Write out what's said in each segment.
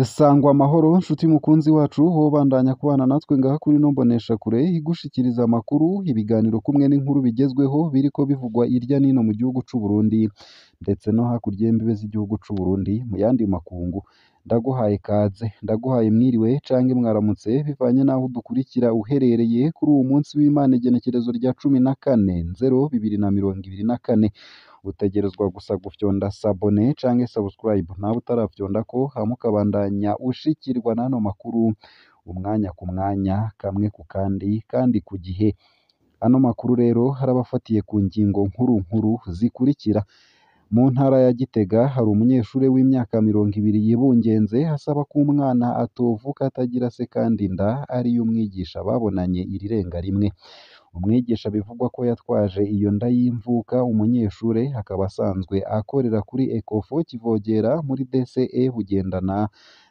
Sangwa amahoro nshuti mukunzi wacu wobandanya kubana natwe ngaha kuri ino mboneshakure igushikiriza amakuru, ibiganiro kumwe n'inkuru bigezweho biriko bivugwa irya nino mu gihugu c'u Burundi ndetse no hakurya y'imbibe z'igihugu c'u Burundi mu yandi makungu. Ndaguhaye kaze, ndaguhaye mwiriwe canke mwaramutse bivanye n'aho udukurikira uherereye kuri uwu munsi w'Imana igenekerezo rya 14/0/2024. Utegerezwa gusa gufyonda sabone canke subscribe nawe utarafyondako, hama ukabandanya ushikirwa n'ano makuru umwanya ku mwanya, kamwe ku kandi, kandi ku gihe. Ano makuru rero harabafatiye ku ngingo nkuru nkuru zikurikira: mu ntara ya Gitega hari umunyeshure w'imyaka 20 yibungenze asaba ko umwana atovuka atagira se kandi inda ari iy'umwigisha babonanye irirenga rimwe. Umwigisha bivugwa ko yatwaje iyo nda y'imvuka umunyeshure akaba asanzwe akorera kuri Ecofo Kivogera muri DCE Bugendana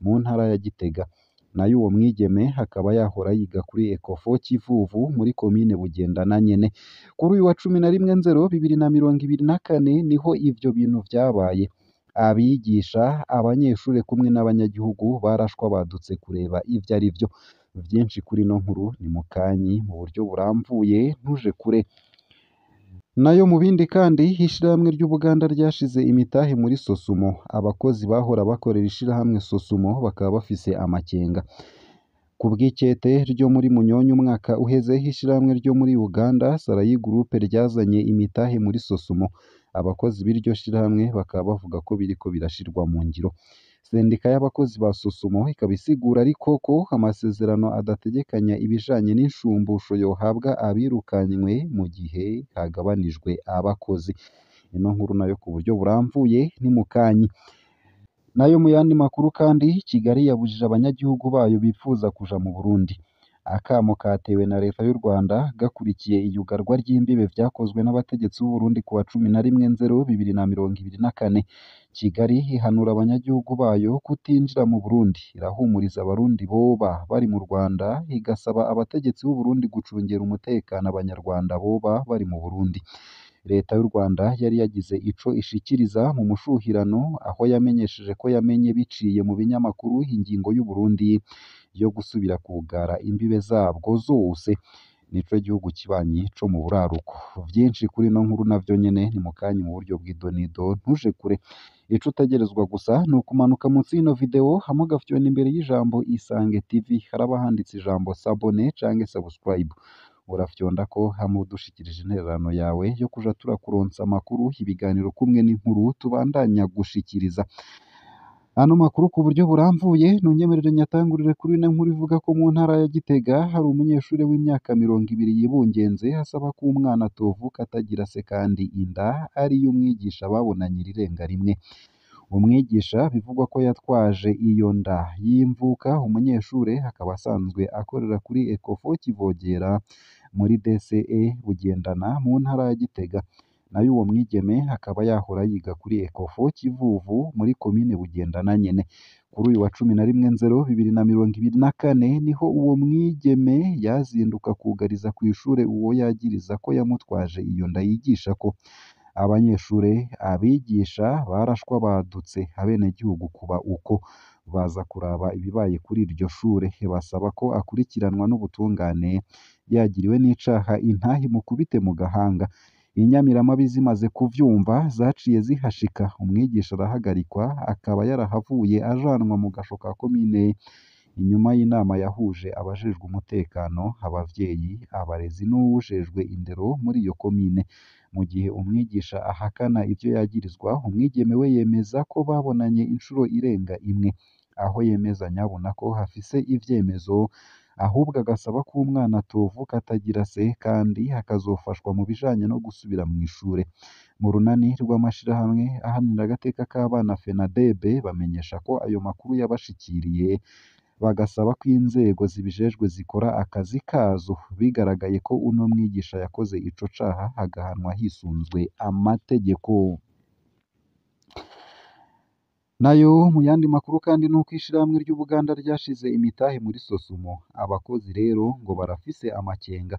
mu ntara ya Gitega. Nayo uwo mwigeme akaba yahora yiga kuri Ecofo Kivuvu muri komine Bugendana nyene. Kuri uyu wa 11/0/2024 niho ivyo bintu vyabaye. Abigisha, abanyeshure kumwe n'abanyagihugu barashwa badutse kureba ivyo ari vyo. Vyinshi kuri ino nkuru ni mukanyi mu buryo buramvuye, ntuje kure. Nayo mu bindi kandi, ishirahamwe ry'Ubuganda ryashize imitahe muri Sosumo. Abakozi bahora bakorera ishirahamwe Sosumo bakaba bafise amakenga. Ku bw'ikete ryo muri Munyonyo umwaka uheze, ishirahamwe ryo muri Uganda Sarayi Group ryazanye imitahe muri Sosumo. Abakozi b'iryo shirahamwe bakaba bavuga ko biriko birashirwa mu ngiro. Sendika y'abakozi ba Sosumo ikaba isigura ariko ko amasezerano adategekanya ibijanye n'inshumbusho yohabwa abirukanywe mu gihe hagabanijwe abakozi. Ino nkuru nayo ku buryo buramvuye ni mukanyi. Nayo mu yandi makuru kandi, Kigali yabujije abanyagihugu bayo bipfuza kuja mu Burundi. Akamo katewe na leta y'u Rwanda gakurikiye iyugarwa ry'imbibe vyakozwe n'abategetsi b'u Burundi ku wa 11/0/2024. Kigali ihanura abanyagihugu bayo kutinjira mu Burundi, irahumuriza abarundi boba bari mu Rwanda, igasaba abategetsi b'u Burundi gucungera umutekano abanyarwanda boba bari mu Burundi. Leta y'u Rwanda yari yagize ico ishikiriza mu mushuhirano aho yamenyesheje ko yamenye biciye mu binyamakuru ingingo y'u Burundi yo gusubira kugara imbibe zabwo zose. Nico gihugu kibanyi co mu buraruko. Vyinshi kuri ino nkuru navyo nyene ni mukanyi mu buryo bw'idonido, ntuje kure. Ico utegerezwa gusa ni ukumanuka munsi y'ino video hamwe ugafyonda imbere y'ijambo Isange TV, haraba handitse ijambo sabone canke subscribe. Urafyondako hamwe udushikirije intererano yawe yo kuja turakuronsa amakuru, ibiganiro kumwe n'inkuru tubandanya gushikiriza. Ano makuru ku buryo buramvuye ntunyemerere nyatangurire kuri ino nkuru ivuga ko mu ntara ya Gitega hari umunyeshure w'imyaka 20 yibungenze asaba ko umwana atovuka atagira se kandi inda ari iy'umwigisha babonanye irirenga rimwe. Umwigisha bivugwa ko yatwaje iyo nda y'imvuka umunyeshure akaba asanzwe akorera kuri Ecofo Kivogera muri DCE Bugendana mu ntara ya Gitega. Nayo uwo mwigeme akaba yahora yiga kuri Ecofo Kivuvu muri komine Bugendana nyene. Kuri uyu wa 11/0/2024 niho uwo mwigeme yazinduka kugariza kw'ishure uwo yagiriza ko yamutwaje iyo nda yigishako. Abanyeshure, abigisha barashwa badutse, abenegihugu kuba uko baza kuraba ibibaye kuri iryo shure, basaba ko akurikiranwa n'ubutungane yagiriwe n'icaha intahe imukubite mu gahanga. Inyamiramabi zimaze kuvyumva zaciye zihashika, umwigisha arahagarikwa akaba yarahavuye ajanwa mu gasho ka komine inyuma y'inama yahuje abajejwe umutekano, abavyeyi, abarezi n'uwujejwe indero muri iyo komine. Mu gihe umwigisha ahakana ivyo yagirizwa, umwigeme we yemeza ko babonanye incuro irenga imwe, aho yemeza nyabuna ko afise ivyemezo, ahubwo agasaba ko umwana atovuka atagira se kandi akazofashwa mu bijanye no gusubira mw'ishure. Mu runani rw'amashirahamwe aharanira agateka k'abana FENADEB bamenyesha ko ayo makuru yabashikiriye, bagasaba ko inzego zibijejwe zikora akazi kazo. Bigaragaye ko uno mwigisha yakoze ico caha agahanwa hisunzwe amategeko. Nayo mu yandi makuru kandi nuko ishirahamwe ry'Ubuganda ryashize imitahe muri Sosumo. Abakozi rero ngo barafise amakenga.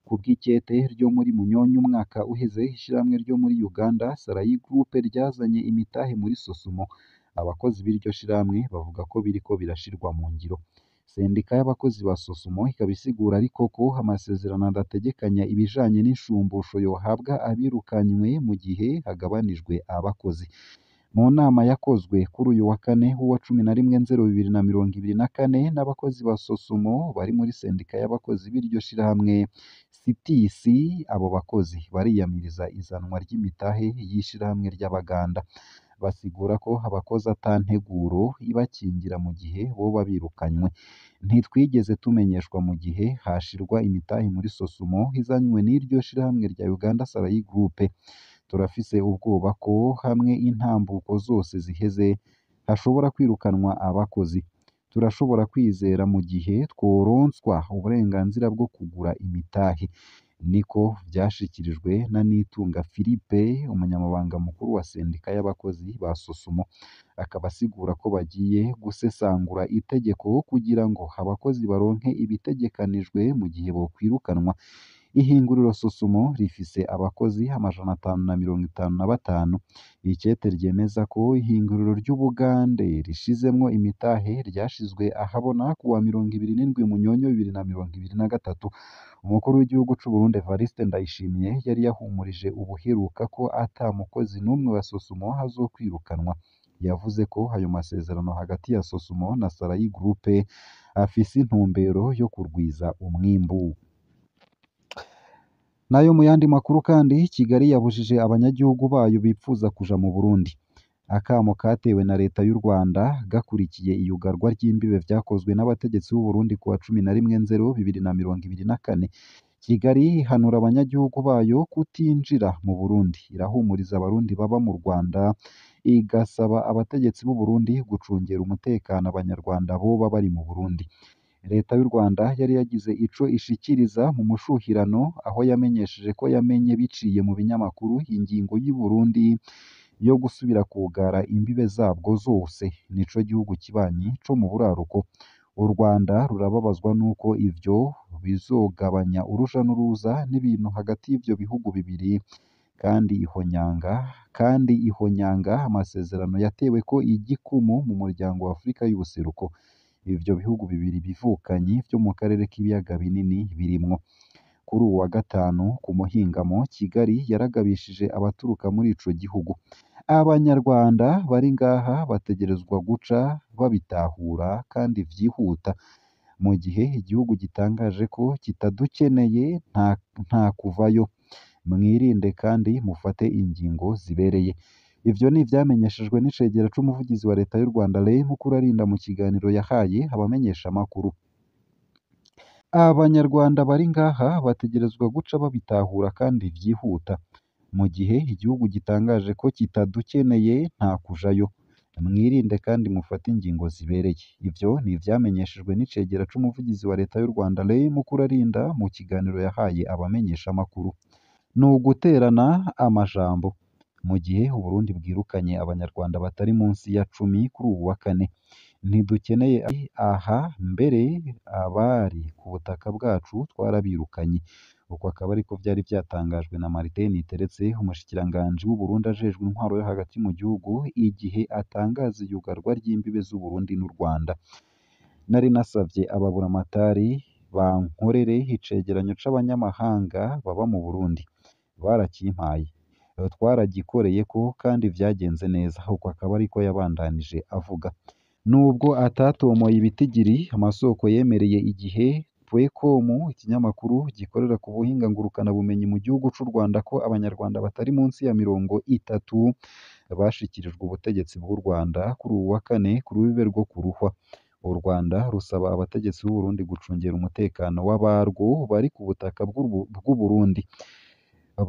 Ku bw'ikete ryo muri Munyonyo umwaka uheze, ishirahamwe ryo muri Uganda Sarayi Group ryazanye imitahe muri Sosumo. Abakozi b'iryo shirahamwe bavuga ko biriko birashirwa mu ngiro. Sendika y'abakozi ba Sosumo ikaba isigura ariko ko amasezerano adategekanya ibijanye n'inshumbusho yohabwa abirukanywe mu gihe hagabanijwe abakozi. Mu nama yakozwe kuri uyu wa kane w'uwa 11/2024 n'abakozi ba Sosumo bari muri sendika y'abakozi b'iryo shirahamwe CTC, abo bakozi bariyamiriza izanwa ry'imitahe y'ishirahamwe ry'Abaganda. Basigura ko abakozi ata nteguro ibakingira mu gihe boba birukanywe. Ntitwigeze tumenyeshwa mu gihe hashirwa imitahe muri Sosumo izanywe n'iryo shirahamwe rya Uganda Sarayi Group. Turafise ubwoba ko hamwe intambuko zose ziheze hashobora kwirukanwa abakozi. Turashobora kwizera mu gihe tworonswa uburenganzira bwo kugura imitahe. Niko vyashikirijwe na Nitunga Philippe, umunyamabanga mukuru wa sendika y'abakozi ba Sosumo. Akaba asigura ko bagiye gusesangura itegeko kugira ngo abakozi baronke ibitegekanijwe mu gihe bokwirukanwa. Ihinguriro Sosumo rifise abakozi 555. Ikete ryemeza ko ihinguriro ry'Ubugande rishizemwo imitahe ryashizwe ahabona kuwa 27 Munyonyo 2023. Umukuru w'igihugu c'Uburundi Evariste Ndayishimiye yari yahumurije ubuheruka ko ata mukozi n'umwe wa Sosumo azokwirukanwa. Yavuze ko ayo masezerano hagati ya Sosumo na Sarayi Group afise intumbero yo kurwiza umwimbu. Nayo mu yandi makuru kandi, Kigali yabujije abanyagihugu bayo bipfuza kuja mu Burundi. Akamo katewe na leta y'u Rwanda gakurikiye iyugarwa ry'imbibe vyakozwe n'abategetsi b'u Burundi kuwa 11/2024. Kigali ihanura abanyagihugu bayo kutinjira mu Burundi, irahumuriza abarundi baba mu Rwanda, igasaba abategetsi b'u Burundi gucungera umutekano abanyarwanda boba bari mu Burundi. Leta y'u Rwanda yari yagize ico ishikiriza mu mushuhirano aho yamenyesheje ko yamenye biciye mu binyamakuru ingingo y'u Burundi yo gusubira kugara imbibe zabwo zose nico gihugu kibanyi co mu buraruko. U Rwanda rurababazwa n'uko ivyo bizogabanya uruja n'uruza n'ibintu hagati y'ivyo bihugu bibiri, kandi ihonyanga amasezerano yateweko igikumu mu muryango wa Afrika y'ubuseruko. Ivyo bihugu bibiri bivukanyi vyo mu karere k'ibiyaga binini birimwo. Kuri uwu wa gatanu ku muhingamo, Kigali yaragabishije abaturuka muri ico gihugu. Abanyarwanda bari ngaha bategerezwa guca babitahura kandi vyihuta. Mu gihe igihugu gitangaje ko kitadukeneye nta kuvayo. Mwirinde kandi mufate ingingo zibereye. Ivyo ni ivyamenyeshejwe n'icegera c'umuvugizi wa leta y'u Rwanda Ray Mukurarinda mu kiganiro yahaye abamenyeshamakuru. Abanyarwanda bari ngaha bategerezwa guca babitahura kandi vyihuta. Mu gihe igihugu gitangaje ko kitadukeneye nta kujayo. Mwirinde kandi mufate ingingo zibereye. Ivyo ni ivyamenyeshejwe n'icegera c'umuvugizi wa leta y'u Rwanda Ray Mukurarinda mu kiganiro yahaye abamenyeshamakuru. Ni uguterana amajambo. Mu gihe Uburundi bwirukanye abanyarwanda batari munsi ya 10 kuri uwu wa kane. Ntidukeneye aha mbere abari ku butaka bwacu twarabirukanye. Uko akaba ariko vyari vyatangajwe na Martin Niteretse, umushikiranganji w'Uburundi ajejwe intwaro yo hagati mu gihugu, igihe atangaza iyugarwa ry'imbibe z'Uburundi n'u Rwanda. Nari nasavye ababuramatari bankorere icegeranyo c'abanyamahanga baba mu Burundi. Barakimpaye. Twaragikoreyeko kandi vyagenze neza. Uko akaba ariko yabandanije avuga. Nubwo atatomoye ibitigiri, amasoko yemereye igihe Pwecom, ikinyamakuru gikorera ku buhinga ngurukanabumenyi mu gihugu c'u Rwanda, ko abanyarwanda batari munsi ya 30 bashikirijwe ubutegetsi bw'u Rwanda kuri uwu wa kane ku rubibe rwo ku Ruhwa. U Rwanda rusaba abategetsi b'u Burundi gucungera umutekano w'abarwo bari ku butaka bw'u Burundi.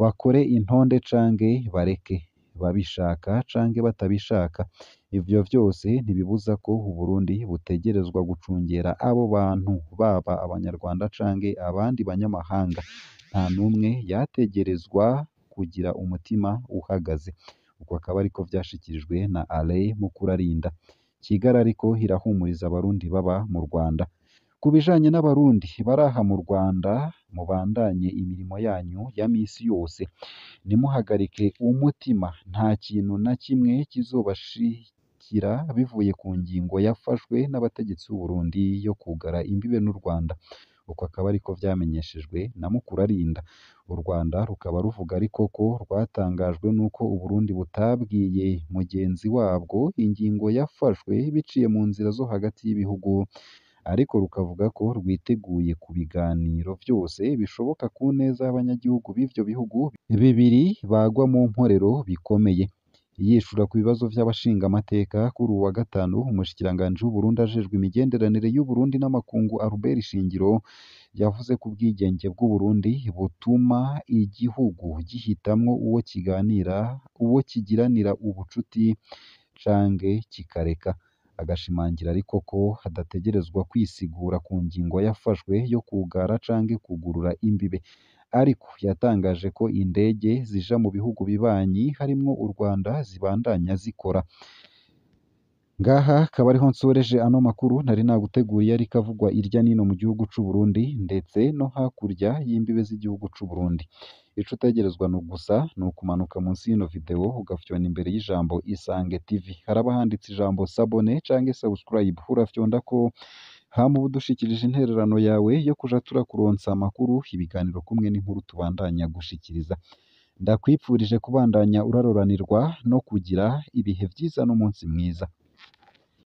Bakore intonde canke bareke, babishaka canke batabishaka. Ivyo vyose ntibibuza ko Uburundi butegerezwa gucungera abo bantu, baba abanyarwanda canke abandi banyamahanga. Nta n'umwe yategerezwa kugira umutima uhagaze. Uko akaba ariko vyashikirijwe na Alain Mukurarinda. Kigali ariko irahumuriza abarundi baba mu Rwanda. Ku bijanye n'abarundi baraha mu Rwanda, mubandanye imirimo yanyu ya misi yose. Ntimuhagarike umutima, nta kintu na kimwe Bikurikira bivuye ku ngingo yafashwe n'abategetsi b'u Burundi yo kugara imbibe n'u Rwanda. Uko akaba ariko vyamenyeshejwe na Mukurarinda. U Rwanda rukaba ruvuga ariko ko rwatangajwe n'uko Uburundi butabwiye mugenzi wabwo ingingo yafashwe biciye mu nzira zo hagati y'ibihugu, ariko rukavuga ko rwiteguye ku biganiro vyose bishoboka ku neza y'abanyagihugu b'ivyo bihugu bibiri bagwa mu mporero bikomeye. Yishura ku bibazo vy'abashingamateka kuri uwu wa gatanu, umushikiranganji w'Uburundi ajejwe imigenderanire y'Uburundi n'amakungu Albert Shingiro yavuze ko ubwigenge bw'Uburundi butuma igihugu gihitamwo uwo kiganira, uwo kigiranira ubucuti canke kikareka. Agashimangira ariko ko hadategerezwa kwisigura ku ngingo yafashwe yo kugara canke kugurura imbibe. Ariko yatangaje ko indege zija mu bihugu bibanyi harimwo u Rwanda zibandanya zikora. Ngaha akaba ariho nsoreje ano makuru nari naguteguriye ariko avugwa irya nino mu gihugu c'u Burundi ndetse no hakurya y'imbibe z'igihugu c'u Burundi. Ico utegerezwa ni gusa ni ukumanuka munsi y'ino video ugafyona imbere y'ijambo Isange TV. Haraba handitse ijambo s'abonner canke subscribe, urafyondako hama uba udushikirije intererano yawe yo kuja turakuronsa amakuru, ibiganiro kumwe n'inkuru tubandanya gushikiriza. Ndakwipfurije kubandanya uraroranirwa no kugira ibihe vyiza n'umunsi mwiza.